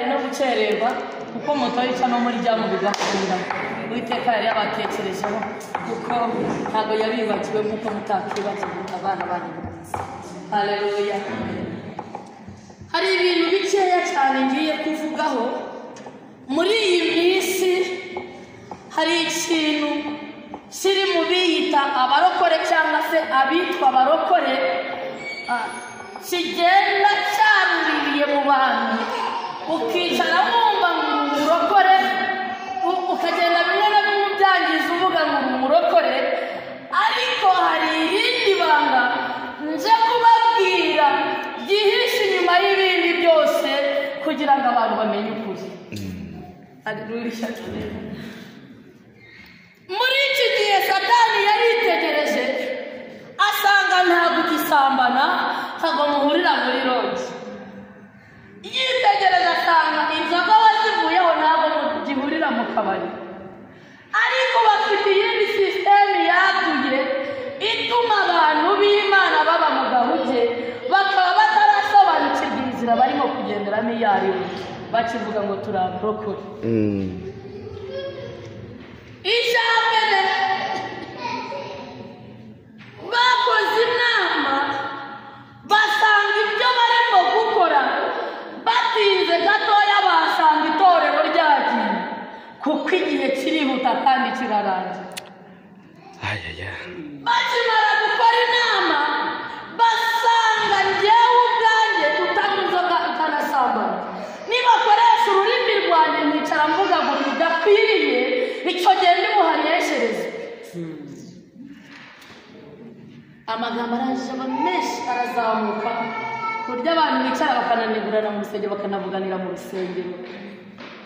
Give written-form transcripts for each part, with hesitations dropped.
Nari no gukererwa kuko moto yica no muri jyamu bigakunda. Uwiteka yari yabatekerejeho kuko ntabwo yabibagiwe nk'uko mutakibagiwe abana banyu bose. Haleluya. Hari ibintu bikeya cyane ngiye kuvugaho muri iyi minsi. Hari ikintu kiri mu biyita abarokore cyangwa se abitwa abarokore, kigenda cyaruririye mu bantu, ukicara wumva ngo umurokore, ukagenda bimwe na bimwe byangiza uvuga ngo umurokore, ariko hari irindi banga nje kubabwira ryihishe inyuma y'ibindi byose kugira ngo abantu bamenye ukuri. Haleluya. Muri iki gihe Satani yaritegereje asanga ntabwo ugisambana, ntabwo muhurira muri rogi. Yitegereje asanga inzoga wazivuyeho ntabwo mugihurira mu kabari, ariko bafite iyindi sisiteme yaduye ituma abantu b'Imana baba mu gahuge, bakaba batarasobanukirwa inzira barimo kugenderamo iyo ari yo, bakivuga ngo turi abarokore. Icya mbere, bakoze inama basanga ibyo barimo gukora, batinze gatoya basanga itorero ryagiye, kuko igihe kirihuta kandi kirarangira. Bakimara gukora inama basanga njyewe ubwanjye utanywa inzoga utanasambana, nibakoresha ururimi rwanjye nkicara mvuga ngo bidakwiriye, icyo gihe ndibuhaneshereze. Amagambo arangije aba menshi arazamuka ku buryo abantu bicara bakananigurana mu rusengero, bakanavuganira mu rusengero.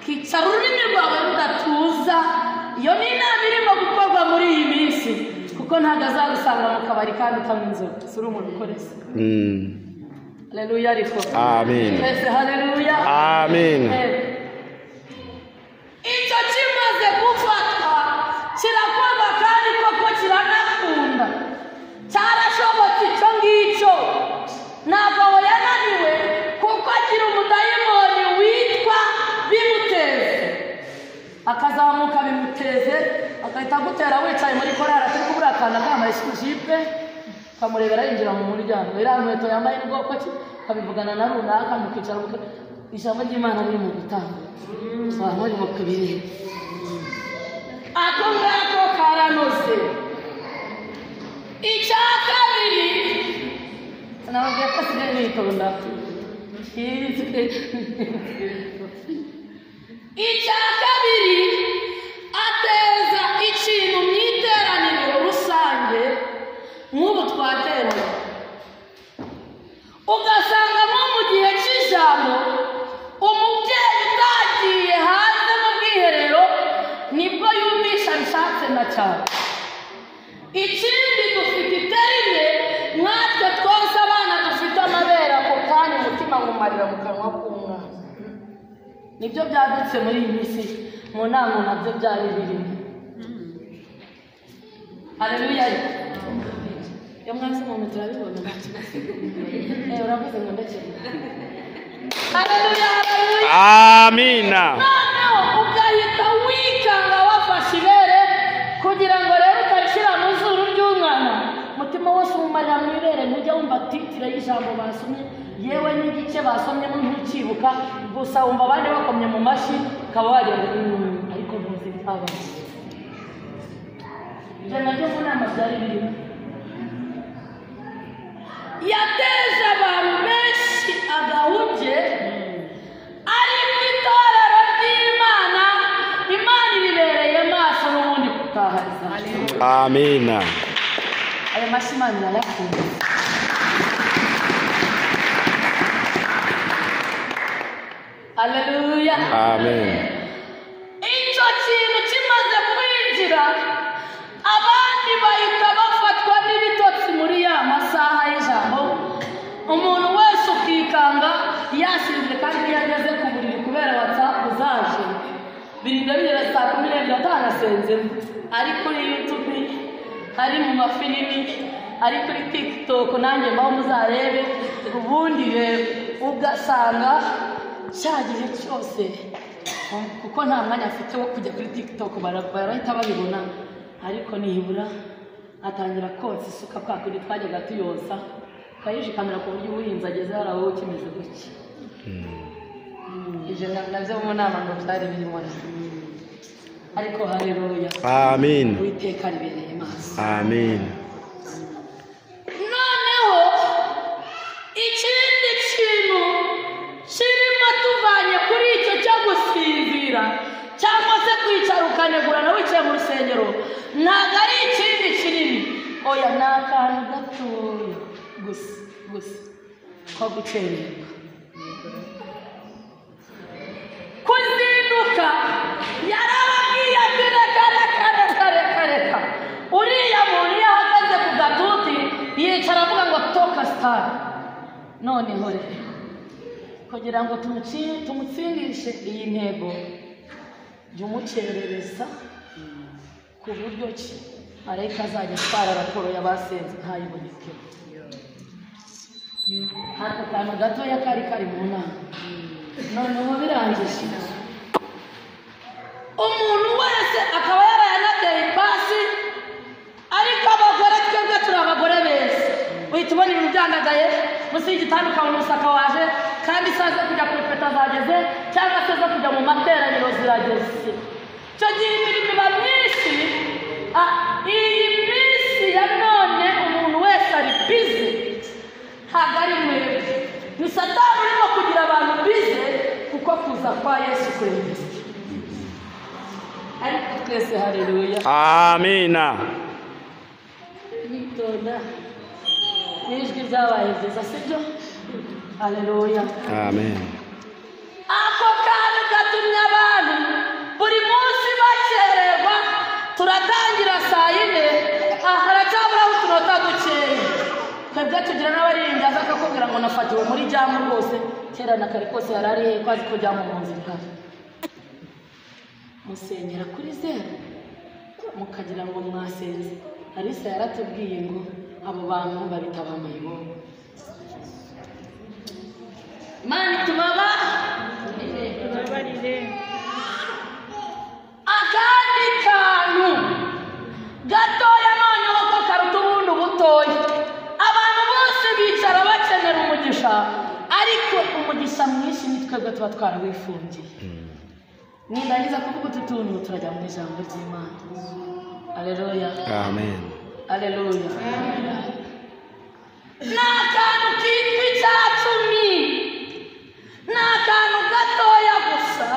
Kicara ururimi rwawe rudatuza. Iyo ni inama irimo gukorwa muri iyi minsi, kuko ntabwo azagusanga mu kabari kandi utanywa inzoga. Si uri umuntu ukorese. Haleluya ariko. Amen. Twese haleluya. Amen. Icyo kimaze gufatwa kirakorwa kandi koko kiranakunda, cyarashobotse icyo ngicyo. Ntabwo yananiwe kuko agira umudayimoni witwa Bimuteze, akazamuka Bimuteze agahita agutera wicaye muri korari, atari kubura akana kambaye jipe, ukamurebera yinjira mu muryango, iriya nkweto yambaye n'ubwoko ki, ukabivugana na runaka, mukicara ijambo ry'Imana riri mu gutanga, abantu barimo kubireba. Ako ngako karanoze. Icya kabiri, nababwiye ko asigaye nitonda. Icya kabiri, ateza ikintu mu iteraniro rusange nk'ubu twateranye, ugasanga nko mu gihe cy'ijambo umubyeyi utagiye hanze mu bwiherero nibwo yumvisha bishatse na cyane. Ikindi, dufite iterine nkatwe twose abana dufite amabere, ako kanya umutima nkumarira mu kanwa k'umwana. Nibyo byadutse muri iyi minsi mu nama nabyo byari birimo. Haleluya. Iyo mwanze umuntu turabibona nta kibazo. Uravuze ngo ndakeka. Haleluya, haleluya. Amina. Noneho ugahita wikanga wafashe ibere kugira ngo rero utabishyira mu zuru ry'umwana, umutima wose umumarira mu ibere, ntujya wumva titire y'ijambo basomye, yewe n'igice basomyemo ntukibuka, gusa wumva abandi bakomye mu mashyi ukaba wagira ngo ariko ntuzi ibyabaye. Ibyo nabyo mu nama byari birimo. Yateje abantu benshi agahuge, ariko itorero ry'Imana, Imana iribereye maso n'ubundi kutahariza. Amina. Ayo mashyi Imana irayakunda. Haleluya. Amen. Icyo kintu kimaze kwinjira, abandi bahita bafatwa n'ibitotsi muri ya masaha y'ijambo. Umuntu wese ukikanga yasinzire, kandi iyo ageze ku buriri kubera WhatsApp zaje birinda bigera saa 12 atanasenzemo, ari kuri YouTube, ari mu mafilimi, ari kuri TikTok, nanjye mbaho muzarebe. Ubundi rero ugasanga Cya gihe cyose, kuko nta mwanya afite wo kujya kuri TikTok, barahita babibona, ariko nibura atangira kotsa isuka kwa kundi twajyaga tuyoza, ukayishikamira ku buryo ubuhinzi ageze hari aho kimeze gutya. Ibyo nabyo mu nama ngo byari birimo, ariko haleluya. Amen. Uwiteka ribereye maso. Amen. Noneho ikindi kintu kirimo tuvanye kuri icyo cyo gusinzira cyangwa se kwicara ukanegurana wicaye mu rusengero, ntabwo ari ikindi kinini, oya, ni akantu gatoya gusa gusa ko gukererwa. Kuzinduka yarababwiye ati reka reka reka reka reka. Uriya muntu iyo ahagaze ku gatuti yicara avuga ngo toka sitari. Noneho rero kugira ngo tumutsindishe iyi ntego, jya umukerereza ku buryo ki marayika azajya atwara raporo y'abasenze ntayiboneke. Ako kantu gatoya kari kari mu nama. Noneho birangije, umuntu wese akaba yarayanateye ipasi. Ariko abagore twebwe turi abagore beza, uhita ubona ibintu byandagaye munsi y'igitanda, ukabona umusaka waje, kandi isaha zo kujya ku ipeta zageze, cyangwa se zo kujya mu materaniro zirageze. Icyo gihe imirimo iba myinshi. Iyi minsi ya none umuntu wese ari busy, ntabwo ari mwebwe, ni Satani urimo kugira abantu busy, kuko kuza kwa Yesu kuremezo. Ariko twese haleluya. Amina. Bitonda n'ijwi byabaye byiza, sibyo? Haleluya. Amen. Ako kantu gatumye abantu buri munsi bakererwa. Turatangira saa yine, haracyaburaho utunota dukeya. Twebwe tugira n'abaririmbyi aza akakubwira ngo nafatiwe muri jamu rwose, kera na kare kose yari ari hehe ko azi ko jamu mu nzira ihari. Musenyera kuri zeru mukagira ngo mwasenze. Alisa yaratubwiye ngo abo bantu babita ba mayibobo. Imana itubaba akandi kantu gatoya noneho ko karuta ubundi butoya. Abantu bose bicara bakenera umugisha, ariko umugisha mwinshi ni twebwe tuba twarawifungiye. Nindangiza kuvuga utu tuntu turajya mu ijambo ry'Imana. Haleluya. Amen. Haleluya. Ni akantu kitwa icya cumi, ni akantu gatoya gusa.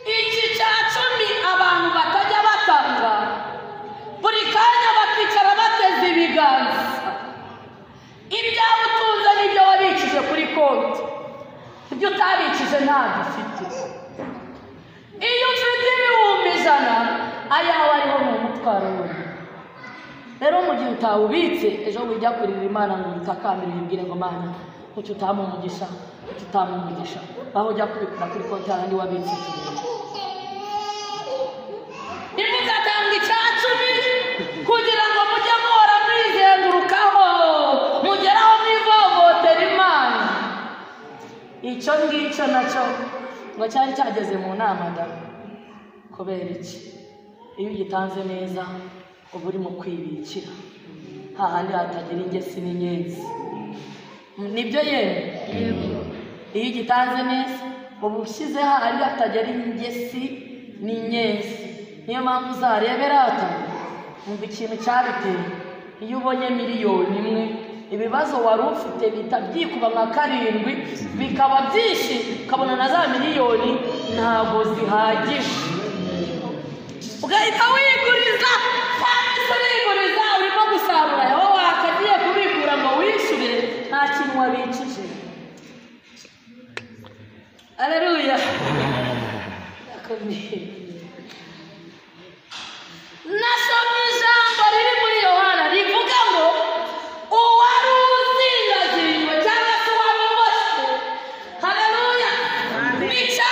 Iki cya cumi abantu batajya batanga, buri kanya bakicara bateze ibiganza. Ibyawe utunze n'ibyo wabikije kuri konti, ibyo utabikije ntabwo ufite. Iyo ufite 100,000, ayawe ariho ni umutwaro wonyine. Rero mu gihe utawubitse, ejo ujya kurira Imana ngo utakambire, uyibwire ngo Mana, kuki utampa umugisha, kuki utampa umugisha, aho ujya kubikura kuri konti ahandi wabitse ikirenge. Ntimugatanga icya cumi kugira ngo mujye muhora mwizengurukaho, mugeraho mwivovotera Imana. Icyo ngicyo nacyo ngo cyari cyageze mu nama da. Kubera iki? Iyo ugitanze neza uba urimo kwibikira hahandi hatagira ingesi n'inyenzi. Nibyo yemwe, iyo ugitanze neza uba ushyize hahandi hatagira ingesi n'inyenzi. Niyo mpamvu uzarebera hata wumva ikintu cyabiteye. Iyo ubonye 1,000,000, ibibazo wari ufite bihita byikuba nka karindwi, bikaba byinshi, ukabona na za miliyoni ntabwo zihagije, ugahita wiguriza. Cyangwa se uriguriza urimo gusarura aho wakagiye kubikura ngo wishyure, nta kintu wabikije. Aleluya. Nasomye ijambo riri muri Yohana rivuga ngo uwari uzingazingiwe cyangwa se uwari uboshywe, haleluya, n'icya